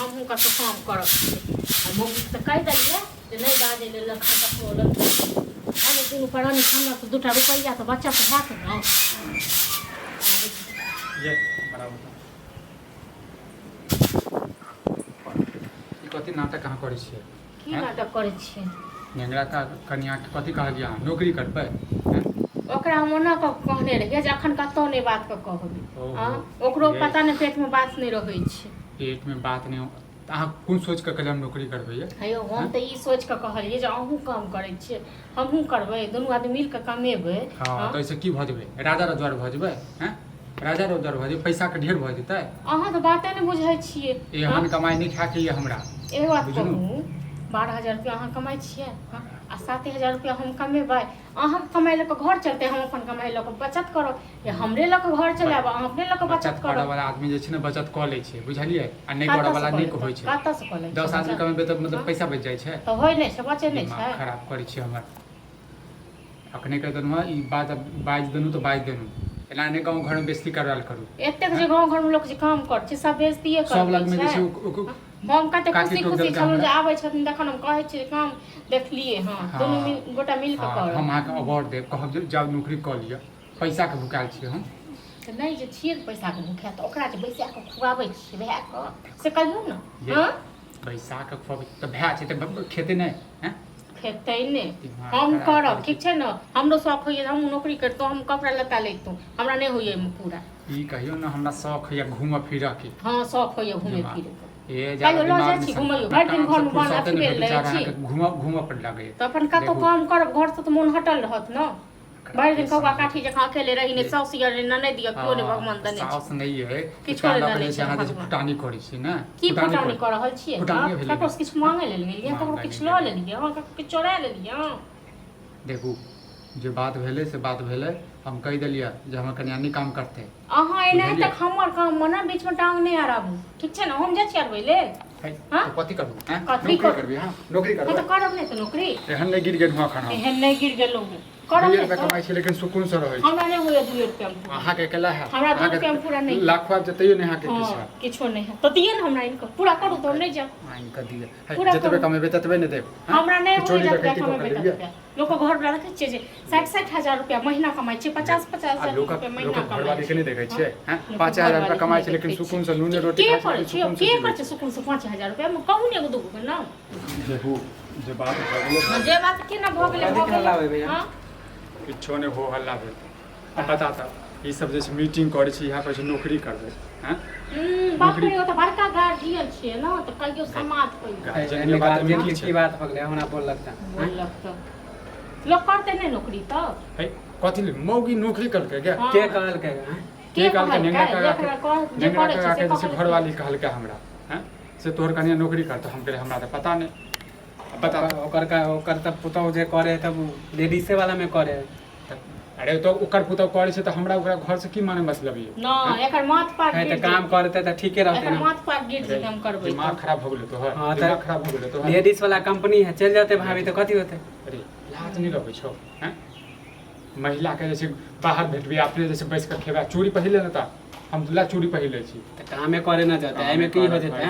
हमहूँ कतहु काम करब आ मम्मी तऽ कहि देलियै जे नहि बाजै लेल लखन ककरो लग। हम दुनू प्राणी हमरा तऽ दूटा रुपैआ तऽ बचत हैत ने। ये बराबर ई कथी नाटक अहाँ करै छियै? की नाटक करै छियै? नेंगरा का कनिया के कथी कहलियै अहाँ, नौकरी करबै? हैं? ओकरा हम ओना कऽ कहने रहियै जे अखन कतहु नहि बात कऽ कहबै। ओहो, आँ, ओकरो ये। पता नहि पेटमे बात नहि रहै छै। पेट में बात नहि हो तऽ अहाँ कोन सोचि कऽ कहलियै हम नौकरी करबै ये? हे यौ, हम तऽ ई सोचि कऽ कहलियै जे अहूँ काम करै छियै, हमहूँ करबै, दुनू आदमी मिल कऽ कमेबै। हँ, आँ, तऽ एहिसँ की भऽ जेबै? राजा रजवार भऽ जेबै? हैं, राजा रजवार भऽ जेबै, पैसाके ढेर भऽ जेतै? अहाँ तऽ बाते नहि बुझै छियै। एहन कमाइ नहि खाके यऽ हमरा। एगो बात बुझलहुँ? कहू, 12,000 रुपया अहाँ कमाइ छियै, हँ, आ 7,000 रुपया हम कमेबै, अहाँके कमाइ लऽ कऽ घर चलतै, हम अपन कमाइ लऽ कऽ बचत करब या हमरे लऽ कऽ घर चलायब, अहाँ अपने लऽ कऽ बचत बचत करब? करऽ वाला आदमी जे छै ने बचत कऽ लै छै, बुझलियै? आ नहि कतऽसँ करऽ वाला कऽ नहि लेतै? होइ छै। कतऽसँ कऽ लै छै 10 आदमी बचत? कमेबै तऽ मतलब हँ? पैसा बचि जाइ छै? तऽ होइ नहि छै, बचै नहि दिमाग छै। खराब करै छी हमर। अखने कहि देलहुँ हँ, ई बात बाजि देलहुँ तऽ बाजि देलहुँ, एना नहि गाँव घरमे बेइज्जती करल करू। एतेक जे गाँव घरमे लोक जे काम करै छै, सब बेइज्जतिये सब करबै लगमे जे छै। छै हम कते काकी खुशी टोक खुशी देलकै छलहुँ जे हमरा। आबै छथिन तखन हम कहै छियै काम देखलियै हँ, दुनू गोटा मिल कऽ हँ, करब। हम अहाँके अवार्ड देब, कहब जे जाउ नौकरी कऽ लिअ, पैसाके भुखायल छियै हम। तऽ नहि जे छियै ने पैसाके भुखायल, तऽ ओकरा जे बैसा कऽ खुआबै छियै भायके, से कहियौ ने। ये। हँ, बैसा कऽ खुआबै तऽ भाय छै तऽ खेतै नहि? हैं? खेतै नहि। दिमाग हम खराब करब। करै ठीक छै ने, हमरो शौक होइए, हमहूँ नौकरी करितहुँ, हम कपड़ा लत्ता लैतहुँ, हमरा नहि होइए एहिमे पूरा। ई कहियौ ने, हमरा शौक होइए घूमऽ फिरऽ के। हँ, शौक होइए घूमे दिमाग फिरे के। ए ज्यादा कहियो लऽ दिमाग जाइ नहि छी सं- घुमैयो? अपना भरि दिन कामसँ घरमे बन्द फुर्सते नहि अथी भेल भेटै छै रहै छी। अहाँके घूमऽ घूमऽ पर लगैए। तऽ अपन कतहु देखू। काम करब, घरसँ तऽ मोन हटल रहत ने। भरि दिन कौआ काठी जकाँ अकेले रही, नहि ये। साउस यऽ, नहि ननैद यऽ, केओ नहि भगवान देने छै। साउस नहि अइ किछो तें नहि लऽ कऽ देने जे छै छै अहाँ जे छै भगवान। फुटानी करै छी ने? की फुटानी करै कऽ रहल छियै? फुटानिये भेलै। ककरोसँ किछु मांगे लेल गेलियै? ककरो मांगऽ किछु नहि लऽ गेलियै। लेलियै? हँ, ककरो किछु चोरा लेलियै? हँ? देखू, जे बात भेलै से बात भेलै। हम कहि देलियै जे हमर कनिया नहि काम करतै। अहाँ एनाहि बुझलियै? तक हमर काम मे ने बीचमे टांग नहि अड़ाबू, ठीक छै ने? हम जाइ छी अड़बै लेल। है, हाँ? तऽ कथी करबै? आँय? कथी नौकरी करबै? करबै? हँ, नौकरी हम करबै। तऽ करब नहि तऽ नौकरी। एहन नहि गिर गेलहुँ एखन हम। एहन नहि गिर गेलहुँ हँ, करब 2 नहि रुपया तऽ। कमाइ छी लेकिन सुकून से रहै छी। हमरा नहि होइए 2 रुपया मे पूरा। अहाँके अकेला है। हमरा 2 अहाँके रुपया मे पूरा नहि। लाखो आबि जेतैयो नहि अहाँके किछु हँ, हैत। किछो नहि है तऽ दिअ ने हमरा, इनकम पूरा करू तऽ हम नहि जायब। आनि कऽ दिअ है, पूरा जतबे करू। कमेबै ततबे ने देब, हँ? हमरा नहि कि होइए चोरी जतबे डकैती कऽ कमेबै कऽ लेलियै? ततबे। लोकक घर वाला देखै छियै जे 60-60 हजार रुपया महीना कमाइ छै, 50-50 आ हजार लोकक रुपया महीना लोकक कमाइ घरवाली के छै। नहि देखै छियै? हँ, लोकक 5,000 रुपया घरवाली कमाइ के छै नहि लेकिन देखै सुकून छियै। से नूने रोटी के खाइ छै करै लेकिन छै? सुकून से के जीबै करै छै सुकून से 5,000 रुपया? कहू ने एगो दूगो के नाम। देखू, जे बात भऽ गेलै हँ, जे बात केना भऽ गेलै कथी भऽ के हल्ला गेलै। होय भैया? हँ, किछो नहि हो हल्ला भेल। आ बता तऽ ई सब जे छै मीटिंग करै छै, इएह कहै छै नौकरी करबै? हँ। बाप रे, ओ तऽ बड़का गार्जियन छियै ने, तऽ कहियो समाज कहियो गार्जियन एहिमे के बात गार्जियन की के छै? की बात भऽ गेलै? हमरा बोललक तऽ बोललक तऽ लोक करतै नहि नौकरी तऽ? है, कथी लेल मौगी नौकरी करलकै गे? हँ। के कहलकै हँ? के कहलकै? नेंगरा कहलकै? काका के। जेकरा जे नेंगरा करै छै काका से के जे छै कहलकै। घरवाली कहलकै हमरा, हँ, से तोहर कनिया नौकरी करतौ। हम कहलियै हमरा तऽ पता नहि। आ बता ओकर ओकर का ओकर तऽ पुतहु जे करे है तब लेडीसे वाला मे करे है। तऽ अरे तो ओकर पुतहु करै छै तऽ हमरा ओकरा घर से की माने मतलब ये? नहि, एकर माथ पाक है गिर तऽ काम जेतै। करते तऽ ठीके रहतै एकर ने। माथ पाक गिर जेतै हम करबै दिमाग तऽ। खराब भऽ गेलै तोहर? हँ, दिमाग तऽ खराब भऽ गेलै तोहर? लेडीज वाला कंपनी है, चलि जेतै भाभी तऽ कथी होतै? अरे लाज नहि लगै छौ? हैं, महिलाके जे छै बाहर भेटबै, अपने जे छै बैस कऽ खेबै, चूड़ी पहिर ले ने तऽ हम ला चूड़ी पहिर लै छी। तऽ कामे करे ना जेतै, एहिमे की हो जेतै?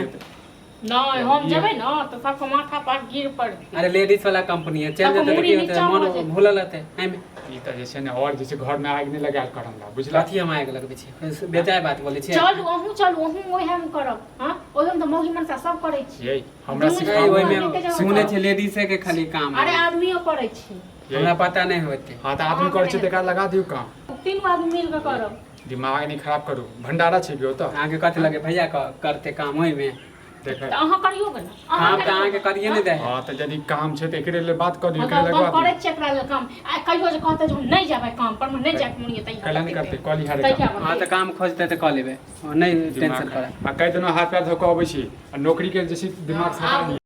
नहि, हम जेबै ने तऽ सबके माथा पाक गिर पड़तै। अरे लेडीज वाला कंपनी है, चलि सबके जेतै तऽ मूड़ी की होतै? नीचा मन भऽ जेतै। भूलल रहतै एहिमे। ई तऽ जे छै ने आओर जे छै घरमे आगि नहि लगायल कर हमरा, बुझलक? कथी हम आगि लगबै छियै? बेजाय बात बोलै छियै। चलू अहूँ, चलू अहूँ, ओएहमे करब। हँ, ओहिमे तऽ मौगी मनसा सब करै छै। ये हमरा दुनू सिखाउ। ओहिमे एके जगह सुनै करब। छियै लेडीजे के खाली काम अरे है। आदमियो करै छै। हमरा पता नहि होते। हँ, तऽ आदमी करै छै तऽ एकरा लगा दियौ काम। तीनू आदमी मिल कऽ करब। दिमाग नहि खराब करू, भंडारा छै कि ओतऽ? अहाँके कथी लगे भैया करते काम ओहिमे? देखै तऽ अहाँ करियौ ने। अहाँ काम तऽ करियौ। अहाँके करिए नहि दै है। हँ, तऽ यदि काम छै तऽ एकरे लेल बात कऽ दियौ, हँ, एकरे तऽ हम लगवा करै दियौ। छियै एकरा लेल काम। आ कहियो जे कहतै जे हम नहि जेबै काम पर, नहि जायके मोन यऽ तहिया कैला नहि करतै? कऽ लिहा रे तहिया काम। हँ, तऽ काम खोजतै तऽ कऽ लेबै, नहि दिमाग टेंशन करऽ। आ कहि देलहुँ, हाथ पैर धो कऽ अबै छी आ नौकरीके जे छै दिमाग से हटा आबू। लिअ।